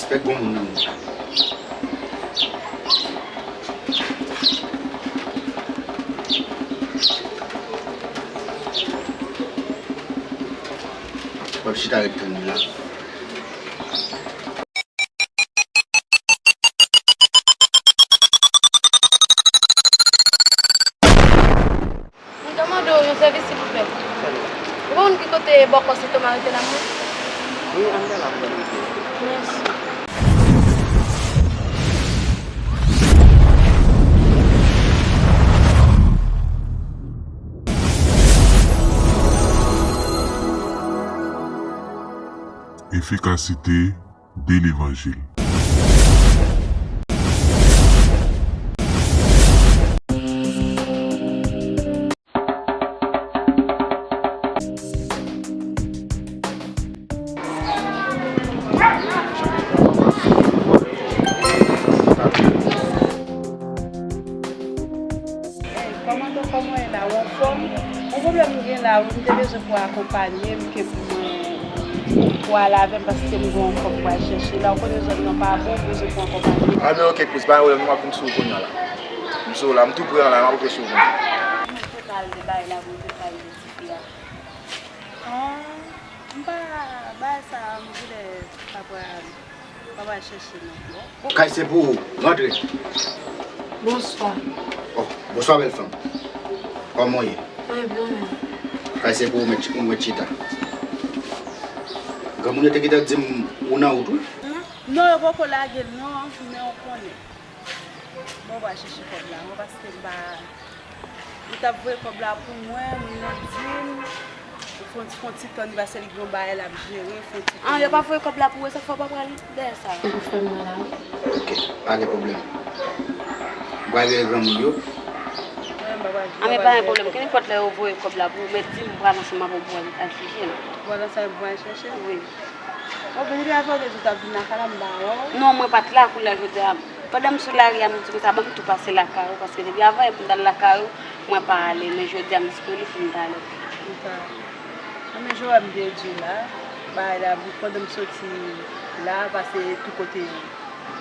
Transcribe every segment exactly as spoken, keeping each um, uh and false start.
Fèk gon moun nan. W ap chita ret tann li la. Mwen ta mande w yon sèvis, silvouplè. Ou konn ki kote bòkò Sentoma rete la, mwen? Wi, anndan la, m konn kote. Mèsi. Efikasite de levanjil. Hey, kòmandan, kòman w ye la? Ou anfòm? Yon pwoblèm m gen la wi, m te bezwen pou w akonpanye m, ke pou mwen, pou w ale avè m, paske m gen yon kòb pou al chèche la. Ou konnen zòn nan pa bon, m bezwen pou w akonpanye m. A, men oke, Chris, pa gen pwoblèm, m ap vin sou ou kounye a la. M sou ou la, m tou pre an la, m ap rive sou ou kounye a. Mwen te pral de bagay la, mwen te pral de tifi a. Ah, m pa, bagay sa, m genlè pa pral, pa pral chèche non. Kay se pou ou, rantre. Bonswa. Oh, bonswa, bèl fanm. Kòman w ye? Mwen byen, mwen. Kay se pou ou, mèt, ou mèt chita. Granmoun yo te gentan di m ou nan wout, wi. Non, yo poko lage l non, men ou konnen. Bon, w pral chèche kòb la, mwen, paske m pa, li t ap voye kòb la pou mwen, moun nan di m, fon, fon ti tan, li pase li gen yon bagay l ap jere, fon ti tan. Ah, yo pa voye kòb la pou ou, sa k fè w pa pral dèyè sa? Ou fè m mal la, wi. Oke, pa gen pwoblèm. M pral rele granmoun yo. Ah, men pa gen pwoblèm, kenenpòt lè yo voye kòb la pou ou, mèt di m, m pral ansanm avè w pou al chèche l. Ou pral ansanm pou al chèche l? Wi. Bon, depi avan de jou w t ap vin lakay la, m pa wè w. Non, mwen pa t la koulye a jodi a. Pandan m sou lari a, m di konsa, ban m tou pase lakay ou, paske depi avan yè pou m t al lakay ou, mwen pa ale, men jodi a m disponib pou m t ale. Konsa. Nan men Joel m te di w la, bagay la, pandan m soti la, pase tou kote,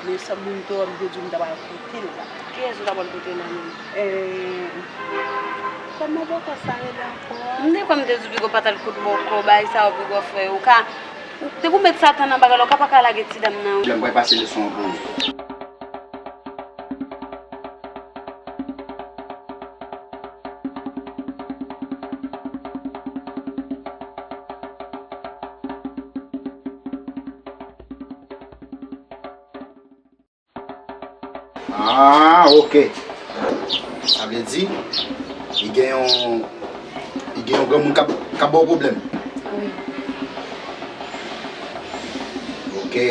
men sa moun to, m te di w m ta pral kote l la. Kiyès ou ta pral kote la menm? Eh, kòman bòkò sa rele ankò? M te kwè m te di w Bigo pa t al kot bòkò, bagay sa yo Bigo fè yo ka. Depi w met Satan nan bagay la, w ka pa ka lage ti dam nan. Lè m pral pase leson an pou ou. Ah, oke. Sa vle di, li gen yon, li gen yon granmoun k ap, k ap ba w pwoblèm? Wi. Oke.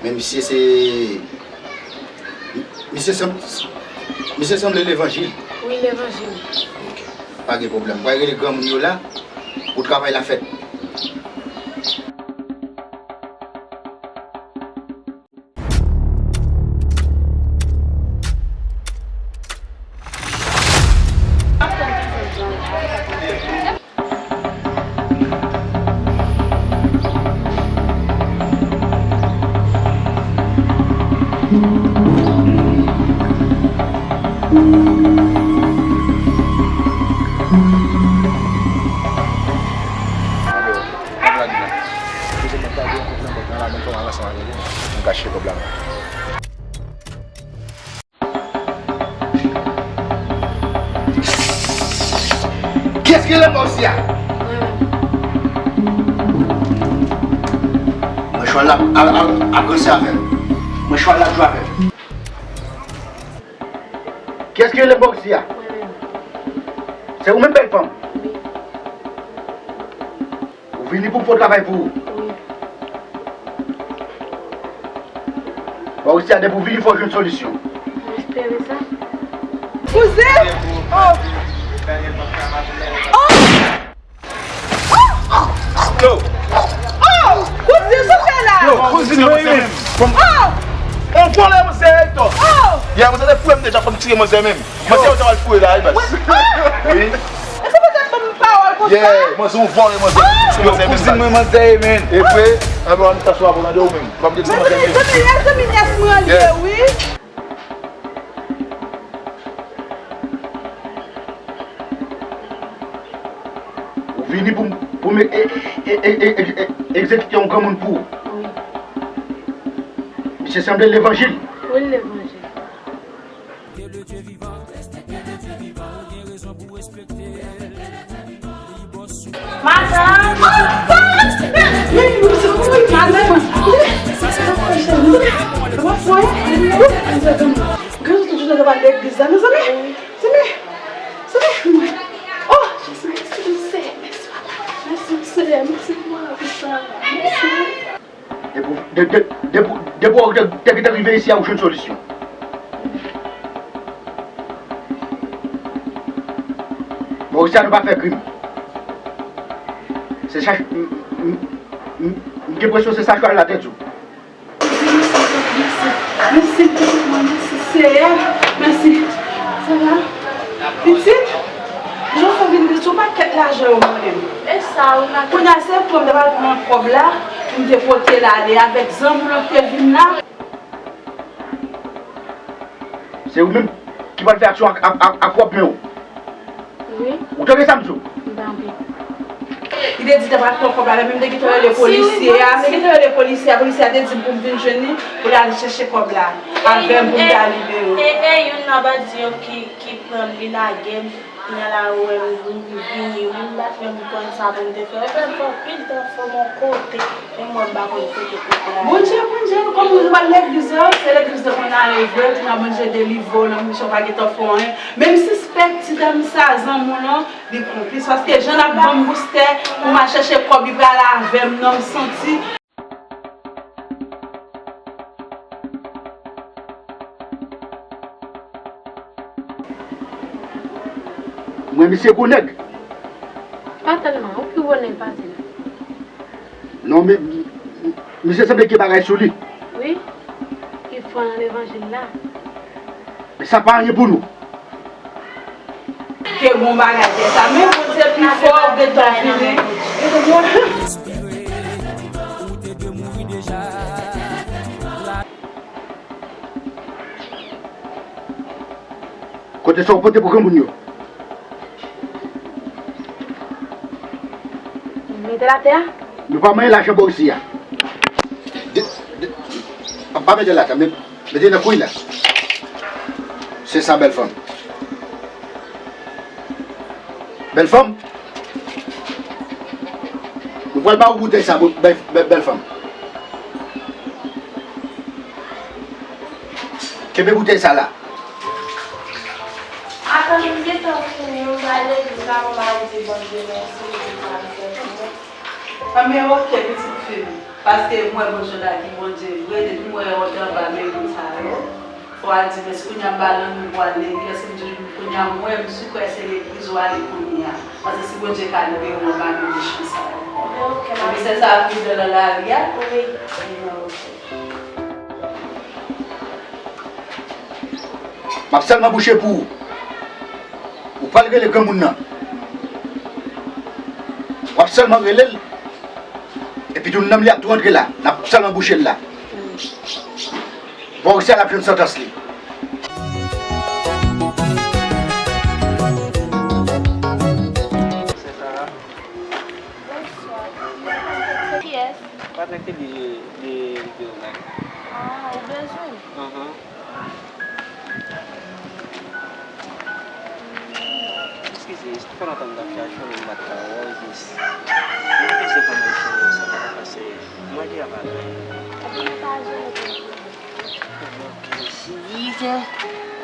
Men misye se, misye sanm-, misye sanble levanjil. Wi, levanjil. Oke. Pa gen pwoblèm. Mwen rele granmoun yo la pou travay la fèt. Kòb la di la. Kote mwen ta di yon kote nan bank nan la, men kòman ansanm avè li, m ka chèche kòb la non. Kiyès ki rele m ba w isi a? Mwen chwa la ap, ap, ap ranse avè m. Mwen chwa la ap jwe avè m. Kiyès ki rele m ba w isi a? Mwen menm. Se ou menm bèl fanm? Wi. Ou vini pou m fè yon travay pou ou? Wi. Ba w isi a, depi w vini fò w jwenn solisyon. Mwen espere sa. Kouzen! Oh! Oh! Yo! Oh! Kouzin, sa w fè la? Yo, kouzin mwen menm. Oh! On vòlè manzè Hector. Oh! Ya, manzè te fouye m deja, fò m tire manzè menm. Manzè yo ta pral fouye la, wi, baz. Wi. Èske w pa t ban m pawòl konsa? Yeah, manzè on vòlè manzè. Oh! Yo, kouzin mwen manzè ye, men. E vre? Ann, ann, Anita, sou avè w, tande w menm. Ban m desann ansanm. Mezanmi, mezanmi, nèf mwen li ye, wi. Ou vini pou, pou m e, e, egzekite yon granmoun pou ou. Wi. Misye sanble levanjil. Wi, levanjil. Madanm! Madanm! Gade tout jounen devan legliz la, mezanmi! Mezanmi! Mezanmi! Oh, Jezi, mèsi, Seyè, mèsi, papa. Mèsi, Seyè, mèsi pou lavi sa. Mèsi. Depi w, de, de, depi w, depi w te, te, te rive isi a, ou jwenn solisyon. Bon, isi a nou pa fè krim. Se sa, m, m, m, m gen enpresyon se sa chwal la te di w. Mèsi, mèsi, mèsi, mèsi, Seyè, mèsi. Sa va? Pitit, jan w fè vin isi, yon pakèt lajan yo mande m. E sa, ou nan... Kounye a, se pou m te pral pran kòb la, pou m te pote l ale avèk zanmi w lan ki te vin la. Se ou menm ki pral fè aksyon ak, ak, ak, ak pwòp men w. Wi. Ou tande sa m di w? M tande. Li te di l t ap pran kòb la, men m te gentan rele polisye a, m te gentan rele polisye a, polisye a te di m pou m vin jwenn li, pou l al chèche kòb la avè m, pou m ta libere w. E, e, e youn nan bandi yo ki, ki pran m, li lage m. Kounye a la, ou wè m, m vini, wi, m pa t menm konn sa pou m te fè. Ou fè m fè anpil tan fò m yon kote, menm mwen m pa konn kote kote a ye. Bondye, Bondye, nou kòmanse pral legliz la, se legliz la konn ale vre, kounye a Bondye delivre w, nan misyon pa gentan fè w anyen. Men m sispèk ti dam sa, zanmi w lan, li konplis, paske jan l ap ban m boustè pou m al chèche kòb, li pral avè m nan, m santi. Mwen, misye gwo nèg. Pa tèlman, ou pi gwo nèg pase l. Non, men, m, m, misye sanble gen bagay sou li. Wi, ki fò nan levanjil la. Men sa pa anyen pou nou. Ke bon bagay, tè sa. Men Bondye pi fò, ou gentan vini. Kote sa w pote pou granmoun yo? Mete l atè a. Nou pa manyen lajan bò isi a. De, de, pa, pa mete l atè, men mete nan kouy la. Se sa, bèl fanm. Bèl fanm. Nou pral ba ou boutèy sa, bèl, bèl, bèl fanm. Kenbe boutèy sa la. Atann, m gentan fini, m pral legliz la, m pral di Bondye mèsi pou sa l fè pou mwen. Anben, oke, pitit fi m. Paske m wè Bondye la ki Bondye vre, depi m wè w anba men moun sa yo, fò w al di mèsi. Kounye a m pa nan moun pou al legliz, si m di kounye a m wè m sikrè se legliz ou ale kounye a. Paske si Bondye ka libere w anba men mechan sa yo. Anben, oke, m ap... Anben, se sa ap rive nan lari a? Wi. Anben, oke. M ap sèlman bouche pou ou. Ou pral rele granmoun nan. W ap sèlman rele l. Epi tou nanm li ap tou rantre la. N ap sèlman bouche l la. Bò isi a l ap jwenn santans li. Bonswa. Se kiyès? Patnè ki li, li, li te ou menm. Ah, ou bezwen m? Ahan. Eskize, sa fè lontan m t ap chache w, m pa t ka wè w, jis. Mwen pase kòm yon cheri, sa pa pase. Mwen te ap ale. Epi nou pa jere pou mwen.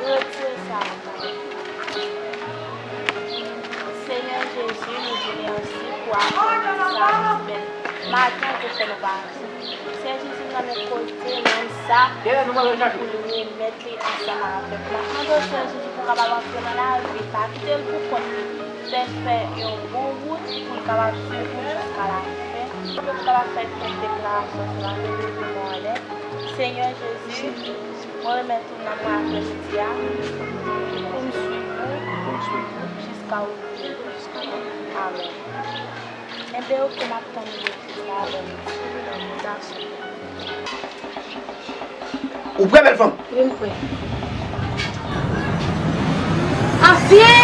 Retire sa nan kay. Senyè Jezi, nou di mèsi pou aprèmidi sa, pou bèl maten ke w fè nou pase. Senyè Jezi, m nan men kote nonm sa, pou li remèt li ansanm avèk mwen. Mande w, Senyè Jezi, pou w kapab antre nan lavi l, pa kite l pou kont li. Fè l fè yon bon wout pou l kapab swiv ou jiska lafen. Pou l kapab fè kèk deklarasyon sou lafen de non anlè. Senyè Jezi, mwen remèt ou nan men aprèmidi a, pou m swiv ou jiska ou vini. Amèn. Enben, oke, m ap tann ou legliz la, bòn etid. Ou prè, bèl fanm? Wi, m prè. Afye!